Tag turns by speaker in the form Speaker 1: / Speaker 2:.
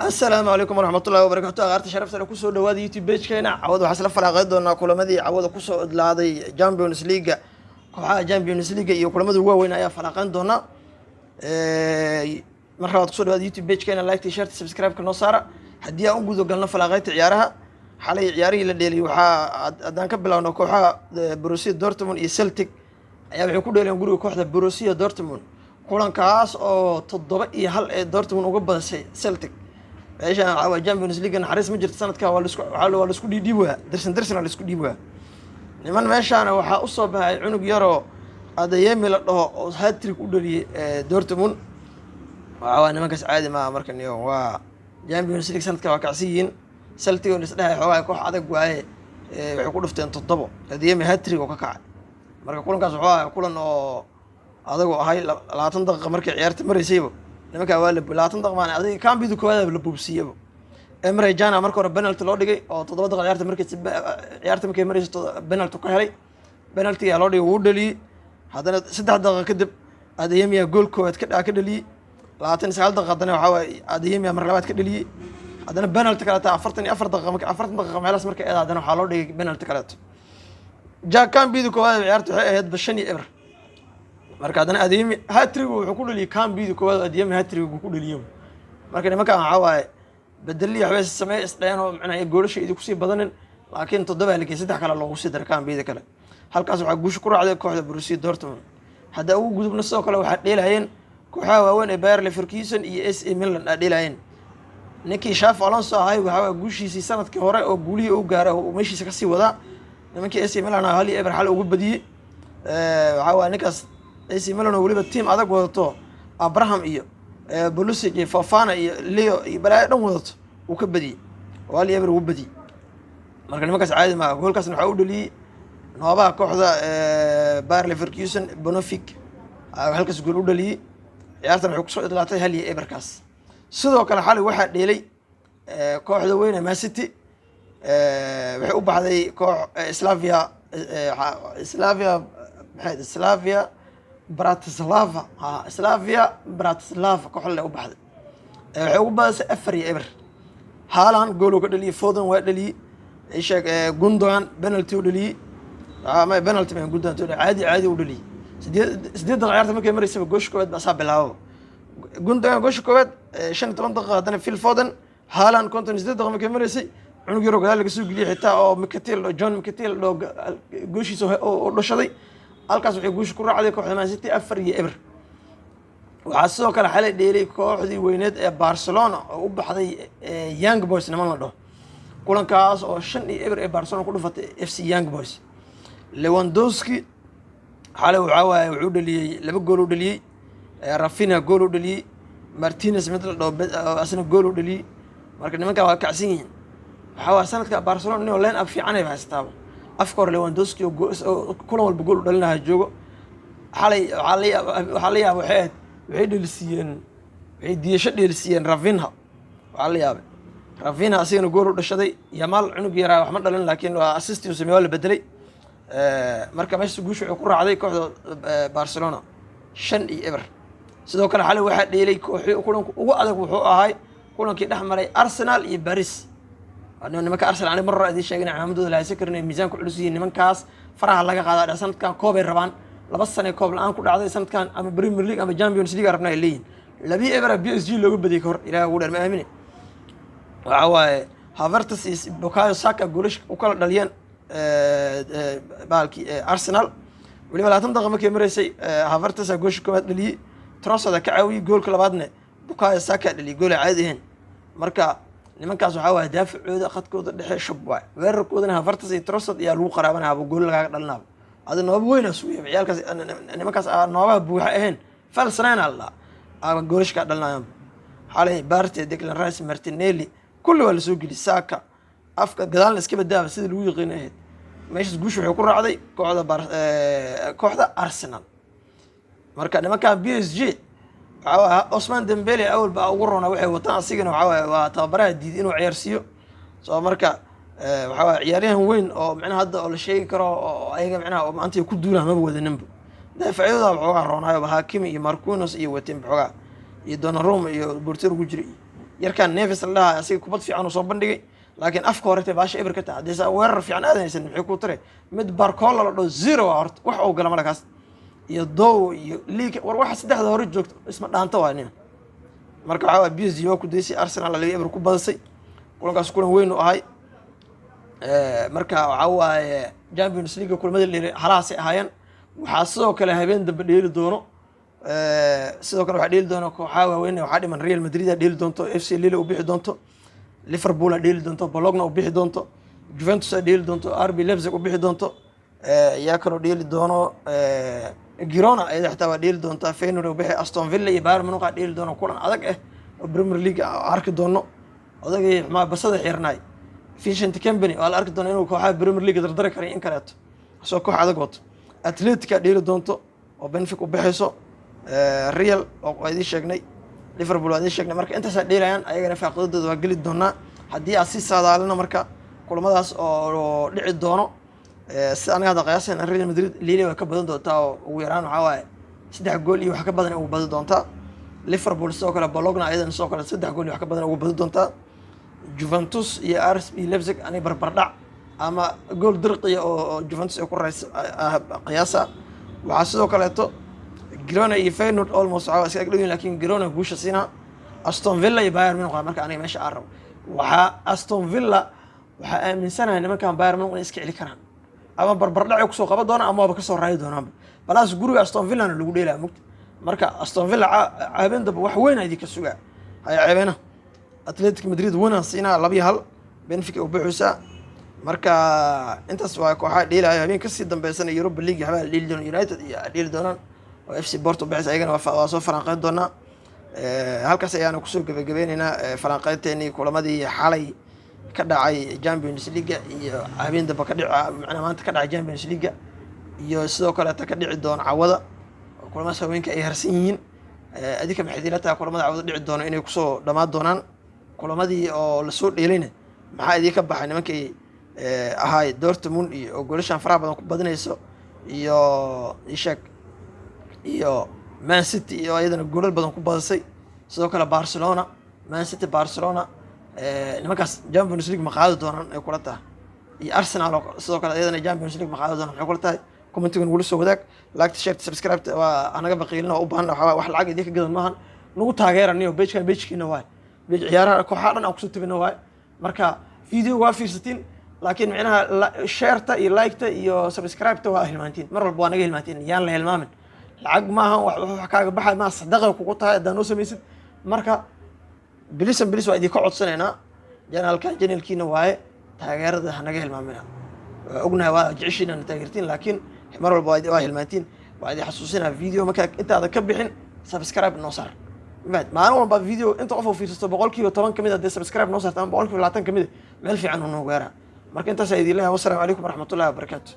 Speaker 1: Asalaamu calaykum waraxmatullahi wabarakatu. Aqaarta sharafta leh, kusoo dhawaada YouTube page-keena. Cawada waxaa isla falaaqeyn doonaa kulamadii cawada kusoo idlaaday Champions League, kooxaha Champions League iyo kulamada ugu waaweyn ayaa falaaqeyn doonaa. Mar labaad kusoo dhawaada YouTube page-keena, like, share, subscribe-ka noo saara. Haddii aan u gudo galno falaaqeynta ciyaaraha xalay, ciyaarihii la dheelay, waxaa haddaan ka bilowno kooxaha Borussia Dortmund iyo Celtic ayaa waxay ku dheeleen guriga kooxda Borussia Dortmund, kulankaas oo 7-1 ee Dortmund uga badasay Celtic. Meeshaan waxaa waa Champions League, naxariis ma jirto sanadka. Waa laisku dhiidhiibaya, dirsan dirsan waa laisku dhiibaya niman. Meeshaana waxaa usoo baxay cunug yaroo Adeyemi la dhaho oo hat-trick u dhaliyey Dortmund. Waxaa waa nimankaas caadi maaha. Marka niyo waa Champions League sanadka waa kacsan yihiin. Celtic oo isdhehay xoogaa koox adag waaye, waxay ku dhufteen 7. Adeyemi hat-trick oo ka kacay. Marka kulankaas wuxuu ahay kulan oo adagoo ahay. 20 daqiiqa markay ciyaarta maraysayba nimankaa waa la 20 daqiiqa maan adiga kambida koowaad la buubsiiyaba. Emre Can marka hore penalty loo dhigay oo 7 daqiiqa ciyaarta markay ciyaarta markay marayso penalty ka helay, penalty-ga loo dhigay, wuu dhaliyey. Haddana 3 daqiiqa kadib Adeyemi gool koowaad ka dhaliyey. 29 daqiiqa haddana waxaa waaye Adeyemi mar labaad ka dhaliyey. Haddana penalty kaleeto 44 daqiiqa, 40 daqiiqa meelahaas markay eeda haddana waxaa loo dhigay penalty kaleeto. Ja kambida koowaad ciyaarta waxay ahayd ba 5-0. Marka haddana Adeyemi hat-trick wuxuu ku dhaliyey kambida koowaad. Adeyemi hat-trick ku dhaliyey. Marka nimankan waxaa waaye bedeliya waxbay samee isdheen oo macnaha goolasha idi kusii badanin, laakiin 7 la geeyey, saddex kale loogu sii daray kambida kale. Halkaas waxaa guusha ku raacday kooxda Borussia Dortmund. Hadda ugu gudubna, sidoo kale waxaa dheelayeen kooxaha waaweyn ee Bayer Leverkusen iyo AC Milan aa dheelayeen. Ninkii Xabi Alonso ahay waxaa waa guushiisii sanadkii hore oo guulihii u gaaray oo meeshiisa kasii wadaa. Nimankii AC Milan 1-0 xal ugu badiyey. Waxaa waaya ninkaas AC Milan oo weliba team adag wadato, Abraham iyo Pulisic iyo Fofana iyo Leo iyo balaayo dhan wadato, uu ka badiyey oo 1-0 ugu badiyey. Marka nimankaas caadi maaha. Goolkaasna waxaa u dhaliyey noobaha kooxda Bayer Leverkusen, Bonovic, halkaas gool u dhaliyey. Ciyaartan waxay kusoo idlaatay 1-0kaas. Sidoo kale xalay waxaa dheelay kooxda weyn ee Man City. Waxay u baxday koox Slavia, Slavia maxay, Slavia Bratislava, ha, Slavia Bratislava koox le u baxday. Waxay ugu badasay 4-0. Haaland gool uu ka dhaliyey, Foden waa dhaliyey, isheeg Gundogan penalty u dhaliyey, ma penalty ma Gundogan caadi caadi u dhaliyey. 8 daqiiqa ciyaarta markay maraysaba goosha koowaad baa saa bilaababa Gundogan goosha koowaad. 15 daqiiqa haddana Phil Foden. Haaland 58 daqiiqa markay maraysay, cunug yaroo gadaal laga soo geliyey xitaa oo Mkhitaryan, John Mkhitaryan oo gooshiisa u dhashaday. Halkaas waxay guusha ku raacday kooxda Man City 4-0. Waxaa sidoo kale xalay dheelay kooxdii weyneed ee Barcelona oo u baxday Young Boys niman la dhaho, kulankaas oo 5-0 ee Barcelona ku dhufatay FC Young Boys. Lewandowski xalay waxaa waaye wuxuu dhaliyey laba gool u dhaliyey, Raphinha gool u dhaliyey, Martinez mid la dhaho asna gool u dhaliyey. Marka nimankan waa kacsan yihiin. Waxaa waaya sanadka Barcelona nin line up fiican ay haysataaba. Afka hore Lewandowski oo kulan walba gool u dhalinaha joogo. Xalay waxaa la yaaba waxay ahayd waxay dhelisiiyeen, waxay diyasho dheelisiiyeen Raphinha. Waxaa la yaabay Raphinha asigana gool u dhashaday. Yamal cunug yaraa wax ma dhalin, laakiin waa assist uu sameey, waa la bedelay. Marka meesha guusha wuxuu ku raacday kooxda Barcelona 5-0. Sidoo kale xalay waxaa dheelay kooxi kulanka ugu adag, wuxuu ahay kulankii dhex maray Arsenal iyo Paris. Nimanka Arsenal ani mar hore idiin sheegay cimaamadooda la haysan karin, ay miisaanku culus yihiin. Nimankaas faraha laga qaadaa. Sanadkan koobay rabaan, 2 sane koob la-aan ku dhacday. Sanadkan ama Premier League ama Champions League rabna ay leeyihin. 2-0 PSG looga badiyay kahor, Ilaah ugu dheer ma aamine. Waxa waaye Havertz iyo Bukayo Saka goolash u kala dhaliyeen bahalkii Arsenal. Weliba 20 daqiiqa markay maraysay Havertz goosha koowaad dhaliyey, Trossard ka caawiyey. Goolka labaadna Bukayo Saka dhaliyey, gool ay caadi ahayn. Marka nimankaas waxaa waaye daafacooda, khadkooda dhexe shub waay, weerarkoodana Havertz iyo Trossard ayaa lagu qaraabanaya, gool lagaaga dhalinaaba. Adi nooba weynaa sugaya ciyaalkaas. Nimankaas aa noobaha buuxa ahayn, falsnine aa la dhahaa, goolasha kaa dhalinayanba. Xalay Partey, Declan Rice, Martinelli kulli waa lasoo geliyey, Saka afka gadaalna iska badaaba sida lagu yaqiin ahayd. Meeshaas guusha waxay ku raacday kooxda Arsenal. Marka nimankan PSG waxaa Ousmane Dembele awal baa ugu roona waxay wataan, asigana waxaa waaye waa tababaraha diiday inuu ciyaarsiiyo. Soo marka waxaa waye ciyaaryahan weyn oo micnaha hadda oo la sheegi karo oo ayaga micnaha oo maanta ku duulaa maba wadaninba. Daafacyadooda waxoogaa roonaayo, Hakimi iyo Marquinhos iyo wateen baxoogaa iyo Donnarumma iyo Porter ugu jira. Yarkan Neves la dhahaa, asiga kubad fiican uu soo bandhigay, laakiin afka horete baasha eber ka tahay. Haddii saa weerar fiican aadan haysan, maxay kuu tare? Mid Barcola la dhaho zero waa horta, wax uu gala malakaas iyo Dow iyo League. War waxa saddexda hore joogto isma dhaanto waa nin. Marka waxaa waa PSG waa ku daysay, Arsenal 2-0 ku badisay. Kulankaas kulan weyn u ahay. Marka waxaa waaye Champions League kulamada dheelay halahaasay ahaayeen. Waxaa sidoo kale habeen dambe dheeli doono, sidoo kale waxaa dheeli doona kooxaha waaweyn. Waxaa dhiman Real Madrid aa dheeli doonto, FC Lille u bixi doonto, Liverpool aa dheeli doonto, Bologna u bixi doonto, Juventus aa dheeli doonto, RB Leipzig u bixi doonto. Yaa kaloo dheeli doono? Girona ayada xitaa waa dheeli doontaa, Feyenoord u bixi. Aston Villa iyo Bayern Munich aa dheeli doono, kulan adag ah oo Premier League arki doono. Odagii xumaa basada xirnaay, Vincent Kompany, waa la arki doona inuu kooxaha Premier League dardari karay in kaleeto, asoo koox adag wato. Athletic aa dheeli doonto oo Benfica u bixayso. Real waa idiin sheegnay, Liverpool waa idiin sheegnay. Marka intaasaa dheelayaan, ayagana faaqidadooda waa geli doonaa haddii aad sii saadaalino. Marka kulamadaas oo dhici doono, sida aniga hadda qiyaasayna, Real Madrid Lille way ka badan doontaa, oo ugu yaraan waxaa waaye 3 gool iyo wax ka badan ugu badi doontaa. Liverpool sidoo kale, Bologna ayadana sidoo kale 3 gool iyo wax ka badan ugu badi doontaa. Juventus iyo RB Leipzig ani barbardhac ama gool dirqiya oo Juventus ay ku rayso qiyaasa. Waxaa sidoo kaleeto Girona iyo Feyenoord almost waxaa iska ag dhow yihin, laakiin Girona guusha siinaa. Aston Villa iyo Bayern Munich, marka aniga meesha aan rabo waxaa Aston Villa. Waxaa aaminsanahay nimankan Bayern Munich inay iska celi karaan, ama barbardhac kusoo qaban doonaan ama waaba kasoo raayi doonaanba. Balaas guriga Aston Villana lagu dheelaya mugta. Marka Aston Villa habeen dambe wax weyn idinka sugaa, haya ceebeena. Athletic Madrid winaan siinaa, 2-1 Benfica u buxusaa. Marka intaas waa kooxaha dheelaayo. Habeen kasii dambeysana Europa League waxbaa la dheeli doona, United iyo dheeli doonaan oo FC Porto bixis, ayagana waa soo falanqeyn doonaa. Halkaas ayaana kusoo gebagabeyneynaa falanqeynteenii kulamadii xalay ka dhacay Champions League iyo habeen dambe ka dhici, macnaa maanta ka dhacay Champions League, iyo sidoo kaleeta ka dhici doona cawada, oo kulamadaas haweenka ay harsan yihiin. Adinka maxay idinla tahay kulamada cawada dhici doona inay kusoo dhammaan doonaan? Kulamadii oo lasoo dheelayna maxaa idinka baxay? Nimankii ahaay Dortmund iyo oo goolashan faraha badan ku badinayso, iyo isheeg, iyo Man City iyo iyadana goolal badan ku badisay, sidoo kale Barcelona, Man City, Barcelona, nimankaas Champions League ma qaadi doonaan ay kula tahay? Iyo Arsenal oo sidoo kale iyadana Champions League ma qaadi doonaan, maxay kula tahay? Commentiga nagula soo wadaag. Like, share, subscribe waa anaga baqiilina, waa u baahan. Waxaa wax lacag idinka gadan maahan, nagu taageera niyo. Page-kan page-kiina waay, page ciyaaraha kooxaha dhan aan kusoo tabina waay. Marka video waa fiirsatiin, laakiin micnaha share-ta iyo like-ta iyo subscribe-ta waa hilmaantiin, mar walba waa naga hilmaantiin. Yaan la hilmaamin, lacag maaha, wax kaaga baxay maa, sadaqa kugu tahay haddaa noo samaysid. Marka bilisan bilis waa idinka codsanaynaa, channel-kan channel-kiina waaye, taageerada hanaga hilmaamina. Waa ognahay waa jeceshiina na taageertiin, laakiin mar walba waa hilmaantiin. Waa idin xasuusinaa, video markaa intaada ka bixin subscribe noo saar. Mafahad? Maalin walba video inta qof oo fiirsato, 10% kamid a dee subscribe noo saarta ama 20% kamid a, meel fiican uu noo gaaraa. Marka intaasaa idin leeyahay. Wasalaamu calaykum waraxmatullahi wabarakaatu.